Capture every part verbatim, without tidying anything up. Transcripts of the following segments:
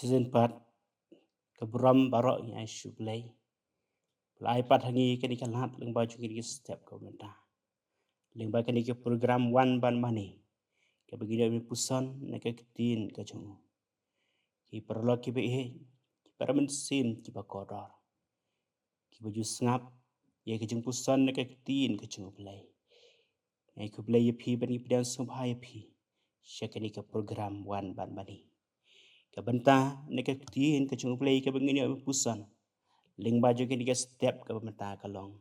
Khublei pat, ka burom baroh ngi ai sha U Blei ba la ai pat ha ngi kane ka lad lyngba jong kine ki step kaba mynta, lyngba kane ka program Wan Ban Mane, kaba ngi ïoh ban puson na ka ktien ka jong U. Ki paralok kiba ïeit, ki para mynsiem kiba kordor, kiba ju sngap ïa ka jingpuson na ka ktien ka jong U Blei, ngi ai khublei ïa phi bad ngi pdiang sngewbha ïa phi sha kane ka program Wan Ban Mane. Ka bynta na ka ktien ka jong U Blei kaba ngin ïoh ban puson lyngba jong kane ka step kaba mynta ka long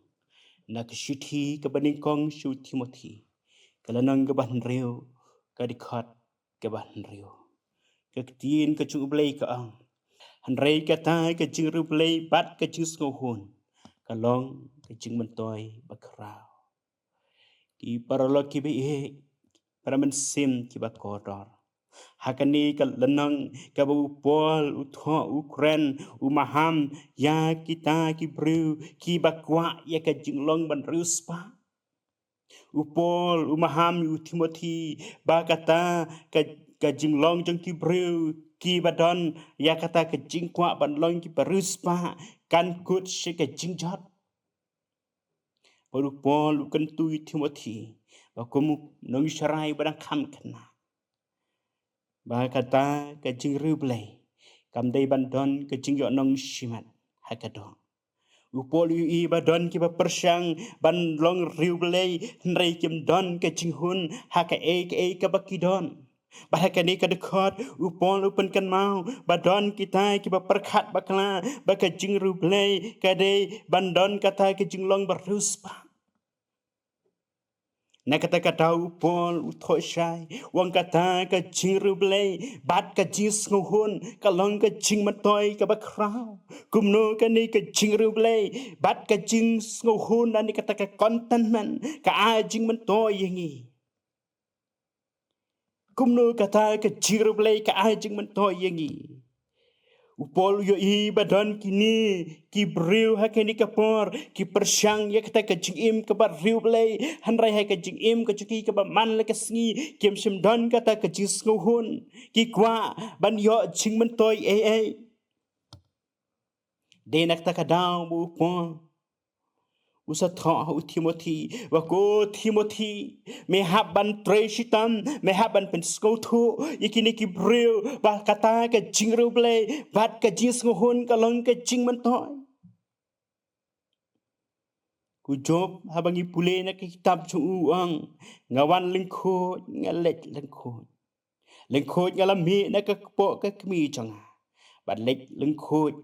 na ka shithi kaba nyngkong sha u Timothi, ka lynnong kaba hynriew, ka dkhot kaba hynriew. Ka ktien ka jong U Blei ka ong: Hynrei kata ka jingriewblei bad ka jingsngewhun ka long ka jingmyntoi bakhraw. Ki paralok kiba ïeit, para mynsiem kiba kordor, ha kane ka lynnong kaba u Paul u thoh, u kren, u maham ïa kita ki briew kiba kwah ïa ka jinglong ban riewspah. U Paul u maham ïa u Timothi ba kata ka, ka jinglong jong ki briew kiba don ïa kata ka jingkwah ban long kiba riewspah kan kut sha ka jingjot. Bad u Paul u kyntu ïa u Timothi ba kum u nongsharai ba dang kham khynnah, ba kata ka jingriewblei kam dei ban don ka jingïohnong shimet ha ka doh. U Paul u ïohi ba don kiba pyrshang ban long riewblei hynrei kim don ka jinghun ha kaei kaei kaba ki don. Bad ha kane ka dkhot u Paul u pynkynmaw ba don kita kiba pyrkhat bakla ba ka jingriewblei ka dei ban don kata ka jinglong ba riewspah. Na kata ka daw u Paul u thoh shai, u ong kata ka jingriewblei bad ka jingsngewhun ka long ka jingmyntoi kaba khraw. Kumno kane ka jingriewblei bad ka jingsngewhun lane kata ka contentment ka ai jingmyntoi ïa ngi? Kumno kata ka jingriewblei ka ai jingmyntoi ïa ngi? U Paul u ïohi ba don kine ki briew ha kane ka por ki pyrshang ïa kata ka jingim kaba riewblei, hynrei ha ka jingim ka jong ki kaba man la ka sngi kim shym don kata ka jingsngewhun. Ki kwah ban ïoh jingmyntoi ei ei. Dei na kata ka daw ba u Paul u sa thoh ha u Timothi ba, ko Timothi, me hap ban trei shitom, me hap ban pynsngewthuh ïa kine ki briew ba kata ka jingriewblei bad ka jingsngewhun ka long ka jingmyntoi. U Job, haba ngi pule na ka kitab jong u, u ong, nga wan lyngkhuid, nga leit lyngkhuid. Lyngkhuid nga la mih na ka kpoh ka kmie jong nga, bad leit lyngkhuid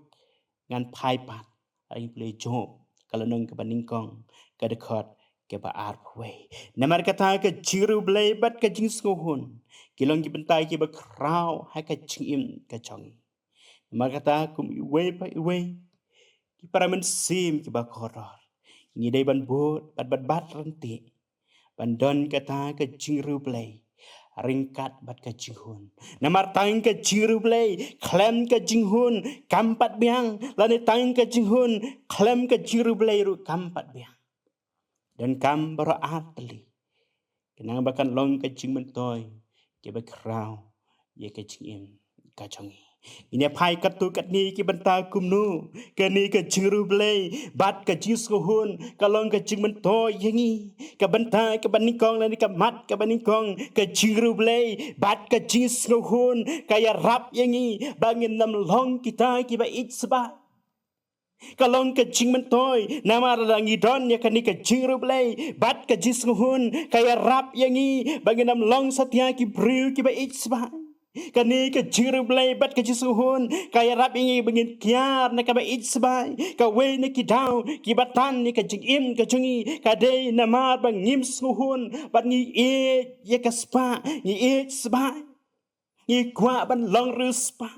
ngan phai pat. Ngi pule Job ka lynnong kaba nyngkong, ka dkhot kaba arphew wei. Namar kata ka jingriewblei bad ka jingsngewhun ki long ki bynta kiba khraw ha ka jingim ka jong ngi. Namar kata kum iwei pa iwei, ki para mynsiem kiba kordor, ngi dei ban bud bad bad bad ryntih ban don kata ka jingriewblei ryngkat bad ka jinghun. Namar tang ka jingriewblei khlem ka jinghun kam pat biang, lane tang ka jinghun khlem ka jingriewblei ruh kam pat biang. Donkam baroh ar tylli khnang ba kan long ka jingmyntoi kaba khraw ïa ka jingim ka jong ngi. Ngin ïa phai katto katne ki bynta kumno kane ka jingriewblei bad ka jingsngewhun ka long ka jingmyntoi ïa ngi. Ka bynta kaba nyngkong lane ka mat kaba nyngkong, ka jingriewblei bad ka jingsngewhun ka ïarap ïa ngi ba ngin ym long kita kiba ïeit sbai. Ka long ka jingmyntoi namar lada ngi don ïa kane ka jingriewblei bad ka jingsngewhun ka ïarap ïa ngi ba ngin ym long satia ki briew kiba ïeit sbai. Kane ka jingriewblei bad ka jingsngewhun ka ïarap ïa ngi ba ngin kiar na kaba ïeit sbai. Kawei na ki daw kiba tan ïa ka jingim ka jong ngi ka dei namar ba ngim sngewhun bad ngi ïeit ïa ka spah, ngi ïeit sbai, ngi kwah ban long riewspah.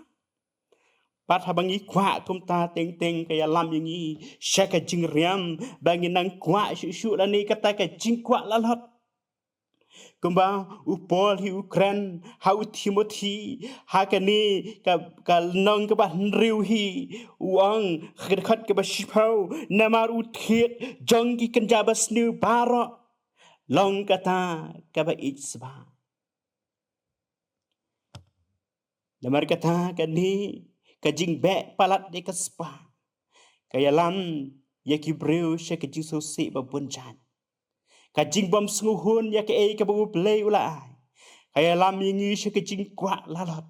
Bad haba ngi kwah kumta teng teng ka ïalam ïa ngi sha ka jingriam ba ngin nang kwah shuh shuh lane kata ka jingkwah lalot. Kumba u Paul hi u kren ha u Timothi ha kane ka, ka lynnong kaba hynriew hi, u ong ha ka dkhot kaba shiphew, namar u thied jong ki kynja basniew baroh long kata kaba ïeit sbai. Namar kata kane ka jingbeh palat ïa ka spah ka ïalam ïa ki briew sha ka jingsngewsih ba bun jait. Ka jingbym sngewhun ïa kaei kaba U Blei u la ai ka ïalam ïa ngi sha ka jingkwah lalot.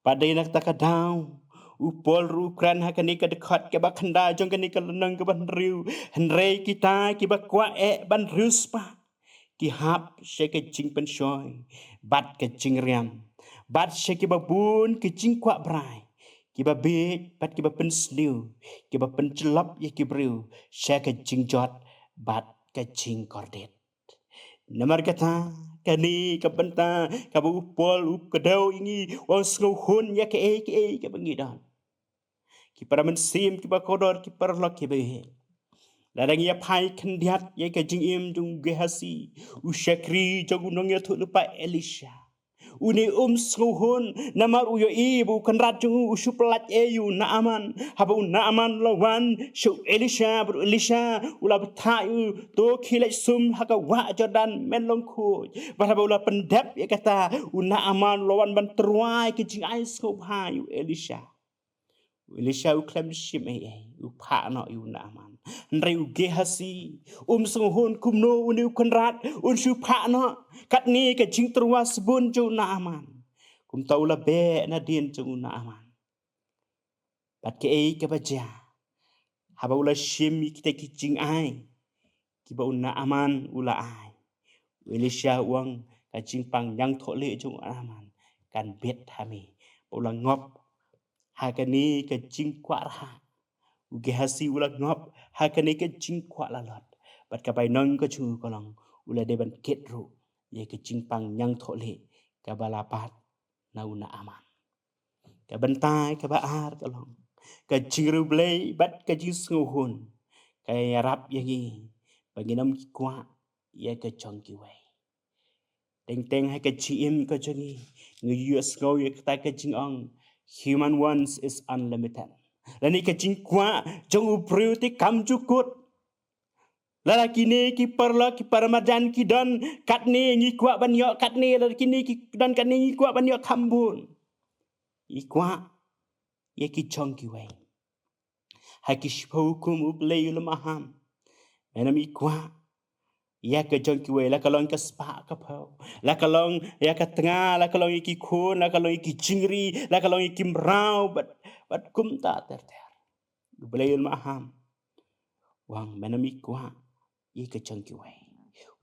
Bad dei na kata ka daw u Paul ruh u kren ha kane ka dkhot kaba khyndai jong kane ka lynnong kaba hynriew, hynrei kita kiba kwah eh ban riewspah ki hap sha ka jingpynshoi bad ka jingriam, bad sha kiba bun ki jingkwah brai, kiba bieit bad kiba pynsniew, kiba pynjlop ïa ki briew sha ka jingjot bad ka jingkordit. Namar kata, kane ka bynta kaba u Paul u kdew ïa ngi, u ong sngewhun ïa kaei kaei kaba ngi don. Ki para mynsiem kiba kordor, ki paralok kiba ïeit, lada ngi ïa phai khyndiat ïa ka jingim jong u Gehasi, u shakri jong u nongïathuhlypa Elisha, une um sngewhun namar u ïohi ba u kynrad jong u u shu pyllait ei ïa u Naaman. Haba u Naaman u la wan sha u Elisha, bad u Elisha u la bthah ïa u, to khie leit sum ha ka wah Jordan, men long khuid. Bad haba u la pyndep ïa kata, u Naaman u la wan ban tyrwa ïa ka jingai sngewbha ïa u Elisha. U Elisha u khlem shim ei ei, u phah noh ïa u Naaman. Hynrei u Gehasi um sngewhun kumno une u kynrad un shu phah noh katne ka jingtyrwa sbun jong u Naaman. Kumta u la beh nadien jong u Naaman. Bad kaei kaba jia, haba u la shim ïa kita ki jingai kiba u Naaman u la ai, u Elisha u ong, ka jingpang ñiangthohlieh jong u Naaman kan bit ha me. Ba u la ngop ha kane ka jingkwah rhah, u Gehasi u la ngop ha kane ka jingkwah lalot. Bad ka bainong ka jong u ka long, u la dei ban kit ruh ïa ka jingpang ñiangthohlieh kaba la bat na u Naaman. Ka bynta kaba ar ka long, ka jingriewblei bad ka jingsngewhun ka ïarap ïa ngi ba ngin ym kwah ïa ka jong kiwei. Teng teng ha ka jingim ka jong ngi, ngi ïohsngew ïa kata ka jingong, human wants is unlimited. Lane ka jingkwah jong u briew te kam ju kut. Lada kine ki paralok ki paramarjan ki don katne, ngi kwah ban ïoh katne, lada kine ki don katne, ngi kwah ban ïoh kham bun. Ngi kwah ïa ki jong kiwei. Ha ki shiphew hukum U Blei u la maham, men ym kwah ïa ka jong kiwei, la ka long ka spah ka phew, la ka long ïa ka tnga, la ka long ïa ki khun, la ka long ïa ki jingri, la ka long ïa ki mraw, bad, bad kumta ter ter. U Blei u la maham, u ong men ym kwah ïa ka jong kiwei.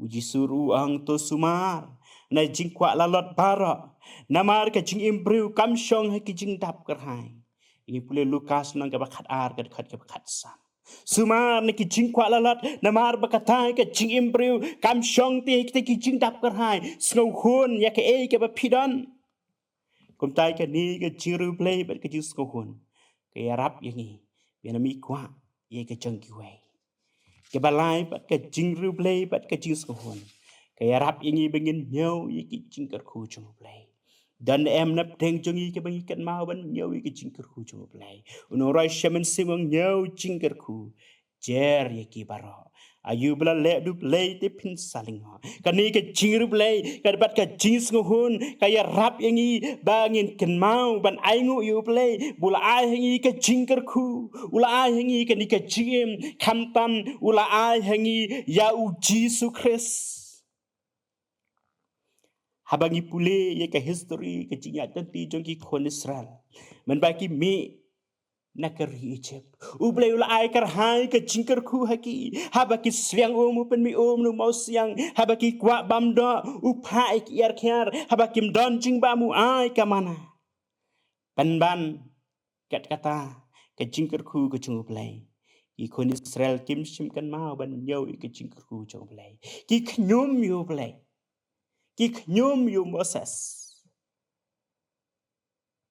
U Jisu ruh u ong, to sumar na jingkwah lalot baroh, namar ka jingim briew kam shong ha ki jingdap kyrhai. Ngi pule Lukas lynnong kaba khatar, ka dkhot kaba khatsan. Sumar na ki jingkwah lalot, namar ba kata ka jingim briew kam shong te ha kita ki jingdap kyrhai. Sngewhun ïa kaei kaba phi don. Kumta kane ka jingriewblei bad ka jingsngewhun ka ïarap ïa ngi ba ngin ym kwah ïa ka jong kiwei. Kaba lai, bad ka jingriewblei bad ka jingsngewhun ka ïarap ïa ngi ba ngin ñiew ïa ki jingkyrkhu jong U Blei. Don em na pdeng jong ngi kaba ngi kynmaw ban ñiew ïa ki jingkyrkhu jong U Blei? U nongrwai Salm u ong, ñiew jingkyrkhu jer ïa ki baroh. Aïu ba la leh da U Blei te phin sa lyngngoh. Kane ka jingriewblei, ka bad ka jingsngewhun ka ïarap ïa ngi ba ngin kynmaw ban ainguh ïa U Blei ba u la ai ha ngi ka jingkyrkhu, u la ai ha ngi kane ka jingim, khamtam u la ai ha ngi ïa U Jisu Khrist. Haba ngi pule ïa ka history, ka jingïaid lynti jong ki khun Israel, mynba ki mih na ka ri Egypt, U Blei u la ai kyrhai ka jingkyrkhu ha ki. Haba ki swiang um, u pynmih um na u mawsiang. Haba ki kwah bam doh, u phah ïa ki ïar khiar. Haba kim don jingbam, u ai ka manna. Pynban kat kata ka jingkyrkhu ka jong U Blei, ki khun Israel kim shym kynmaw ban ñiew ïa ka jingkyrkhu jong U Blei. Ki khñium ïa U Blei, ki khñium ïa u Moses.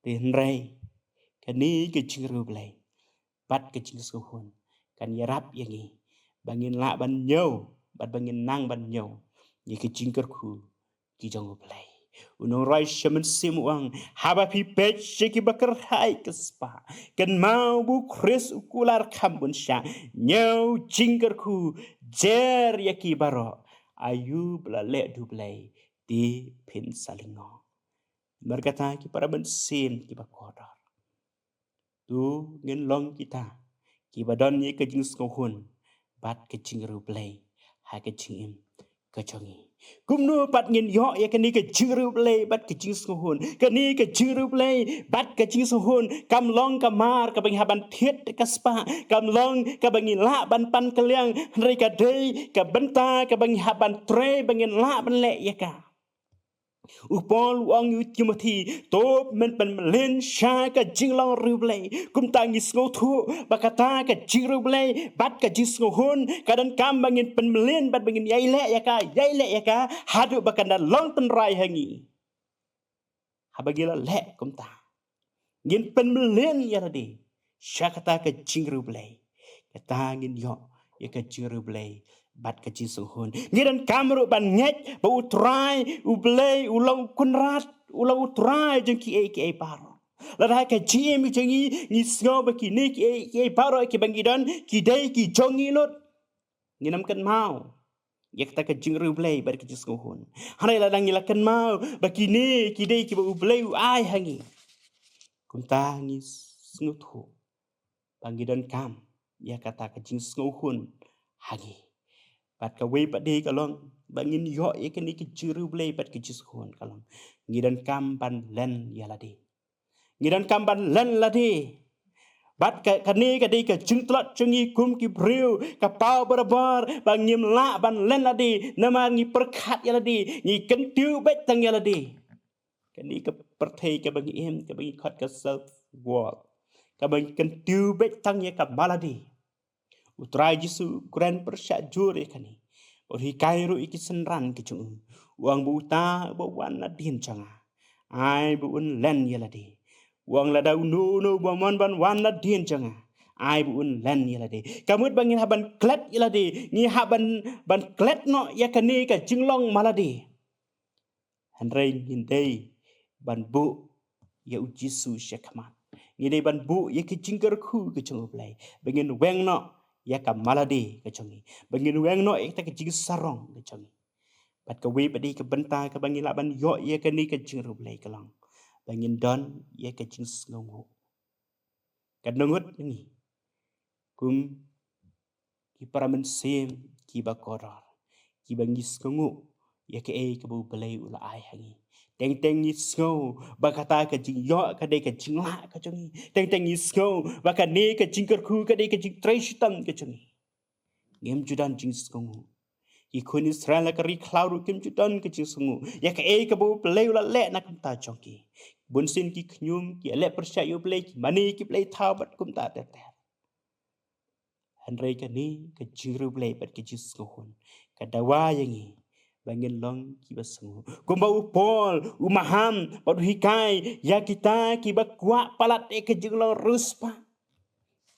Te hynrei kane ka jingriewblei bad ka jingsngewhun kan ïarap ïa ngi ba ngin lah ban ñiew, bad ba ngin nang ban ñiew ïa ka jingkyrkhu ki jong U Blei. U nongrwai Salm u ong, haba phi peit sha kiba kyrhai ka spah, kynmaw ba U Khrist u kular kham bun shah. Ñiew jingkyrkhu jer ïa ki baroh. Aïu ba la leh da U Blei te phin sa lyngngoh. Namar kata, ki para mynsiem kiba kordor, To ngin long kita kiba don ïa ka jingsngewhun bad ka jingriewblei ha ka jingim ka jong ngi. Kumno pat ngin ïoh ïa kane ka jingriewblei bad ka jingsngewhun? Kane ka jingriewblei bad ka jingsngewhun kam long ka mar kaba ngi hap ban thied ka spah, kam long kaba ngi lah ban pan kylliang, hynrei ka dei ka bynta kaba ngi hap ban trei ba ngin lah ban leh ïa ka. U Paul u ong ïa u Timothi, to men pynmlien sha ka jinglong riewblei. Kumta ngi sngewthuh ba kata ka jingriewblei bad ka jingsngewhun ka donkam ba ngin pynmlien bad ba ngin ïai leh ïa ka, ïai leh ïa ka haduh ba kan da long tynrai ha ngi. Haba ngi la leh kumta, ngin pynmlien ïa lade sha kata ka jingriewblei. Kata ngin ïoh ïa ka jingriewblei bad ka jingsngewhun. Ngi donkam ruh ban ngeit ba U Trai U Blei u long u Kynrad, u long U Trai jong kiei kiei baroh. Lada ha ka jingim jong ngi ngi sngew ba kine kiei kiei baroh kiba ngi don ki dei ki jong ngi lut, ngin ym kynmaw ïa kata ka jingriewblei bad ka jingsngewhun. Hynrei lada ngi la kynmaw ba kine ki dei kiba U Blei u ai ha ngi, kumta ngi sngewthuh ba ngi donkam ïa kata ka jingsngewhun ha ngi. Bad kawei pat de ka long ba ngin ïoh ïa kane ka jingriewblei bad ka jingsngewhun ka long ngi donkam ban len ïa lade. Ngi donkam ban len lade. Bad ka, kane ka dei ka jingtlot jong ngi kum ki briew, ka paw barabor ba ngim lah ban len lade namar ngi pyrkhat ïa lade, ngi kyntiew beit tang ïa lade. Kane ka pyrthei kaba ngi im, kaba ngi khot ka self worth, kaba ngi kyntiew beit tang ïa ka ma lade. U Trai Jisu u kren pyrshah jur ïa kane. Bad u hikai ruh ïa ki synran ki jong u, u ong ba uta uba wan nadien jong nga, ai ba un len ïa lade. U ong lada uno uno uba mon ban wan nadien jong nga, ai ba un len ïa lade. Ka mut ba ngin hap ban klet ïa lade, ngi hap ban, ban klet noh ïa kane ka jinglong ma lade. Hynrei ngin dei ban buh ïa U Jisu sha khmat. Ngin dei ban buh ïa ki jingkyrkhu ki jong U Blei ba ngin weng noh ïa ka ma lade ka jong ngi, ba ngin weng noh ïa kata ka jingsarong ka jong ngi. Bad kawei pat de ka bynta kaba ngi lah ban ïoh ïa kane ka jingriewblei ka long ba ngin don ïa ka jingsngewnguh. Ka nongut ngi kum ki para mynsiem kiba kordor, kiba ngi sngewnguh ïa kaei kaba U Blei u la ai ha ngi. Teng teng ngi sngew ba kata ka jingïoh ka dei ka jinglah ka jong ngi. Teng teng ngi sngew ba kane ka jingkyrkhu ka dei ka jingtrei shitom ka jong ngi. Ngim ju don jingsngewnguh. Ki khun Israel ha ka ri khlaw ruh kim ju don ka jingsngewnguh ïa kaei kaba U Blei u la leh na ka bynta jong ki. Bunsien ki khñium, ki ïaleh pyrshah ïa U Blei, ki mane ki blei thaw bad kumta ter ter. Hynrei kane ka jingriewblei bad ka jingsngewhun ka dawa ïa ngi ba ngin long kiba sngewnguh. Kumba u Paul u maham bad u hikai ïa kita kiba kwah palat ïa ka jinglong riewspah.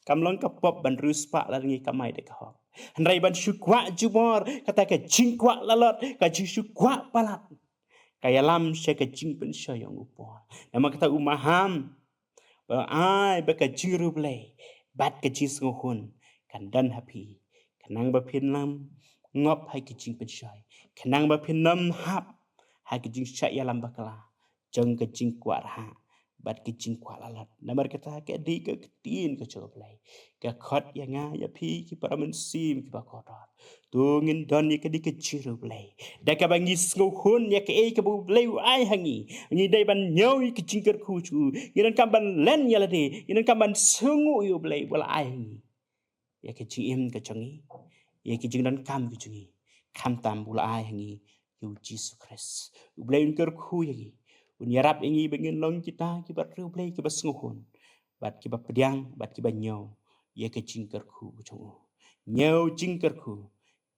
Kam long ka pop ban riewspah lada ngi kamai da ka hok. Hynrei ban shu kwah jubor, kata ka jingkwah lalot, ka jingshu kwah palat, ka ïalam sha ka jingpynshoi ïa u Paul. Namar kata u maham ba ai ba ka jingriewblei bad ka jingsngewhun kan don ha phi, khnang ba phin ym ngop ha ka jingpynshoi, khnang ba phin ym hap ha ka jingshah ïalam bakla jong ka jingkwah rhah bad ka jingkwah lalot. Namar kata ka dei ka ktien ka jong U Blei ka khot ïa nga ïa phi ki para mynsiem kiba kordor. To ngin don ïa ka dei ka jingriewblei da kaba ngi sngewhun ïa kaei kaba U Blei u ai ha ngi. Ngi dei ban ñiew ïa ka jingkyrkhu jong u. Ngi donkam ban len ïa lade, ngi donkam ban sngewnguh ïa U Blei ba u la ai ha ngi ïa ka jingim ka jong ngi, ïa ka jingdonkam ka jong ngi, khamtam ba u la ai ha ngi ïa U Jisu Khrist. U Blei un kyrkhu ïa ngi, un ïarap ïa ngi ba ngin long kita kiba riewblei, kiba sngewhun bad kiba pdiang bad kiba ñiew ïa ka jingkyrkhu ka jong u. Ñiew jingkyrkhu,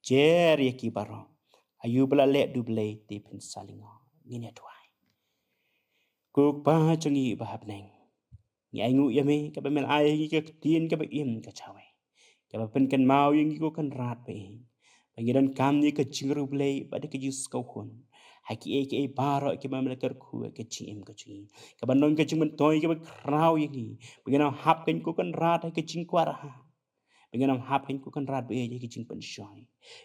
jer ïa ki baroh. Aïu ba la leh da U Blei te phin sa lyngngoh. Ngin ïa duwai. Ko Kpa jong ngi uba ha bneng, ngi ainguh ïa me kaba me la ai ïa ngi ka ktien kaba im ka jong me, kaba pynkynmaw ïa ngi ko Kynrad ba ïeit, ba ngi donkam ïa ka jingriewblei bad ka jingsngewhun ha kiei kiei baroh kiba me la kyrkhu ha ka jingim ka jong ngi, kaba long ka jingmyntoi kaba khraw ïa ngi ba ngin ym hap kein ko Kynrad ha ka jingkwah rhah, ba ngin ym hap kein ko Kynrad ba ïeit ha ka jingpynshoi.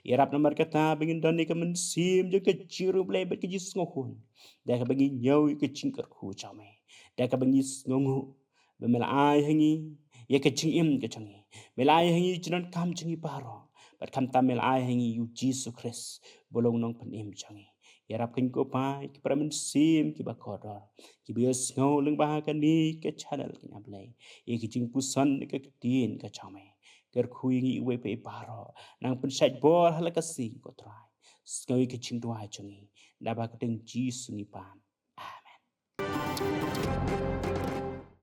Ïarap namar kata ba ngin don ïa ka mynsiem jong ka jingriewblei bad ka jingsngewhun da kaba ngi ñiew ïa ka jingkyrkhu jong me, da kaba ngi sngewnguh ba me la ai ha ngi ïa ka jingim ka jong ngi, me la ai ha ngi ïa u jingdonkam jong ngi baroh, bad khamtam me la ai ha ngi ïa u Jisu Khrist ba long u nongpynim jong ngi. Ïarap kein ko Pa ïa ki para mynsiem kiba kordor, kiba ïohsngew lyngba kane ka channel Kynja Blei ïa ka jingpuson ka ktien ka jong me. Kyrkhu ïa ngi iwei pa iwei baroh, nang pynshait bor ha la ka sngi ko Trai. Sngew ïa ka jingduwai jong ngi, da ba ka kyrteng Jisu ngi pan. Amen.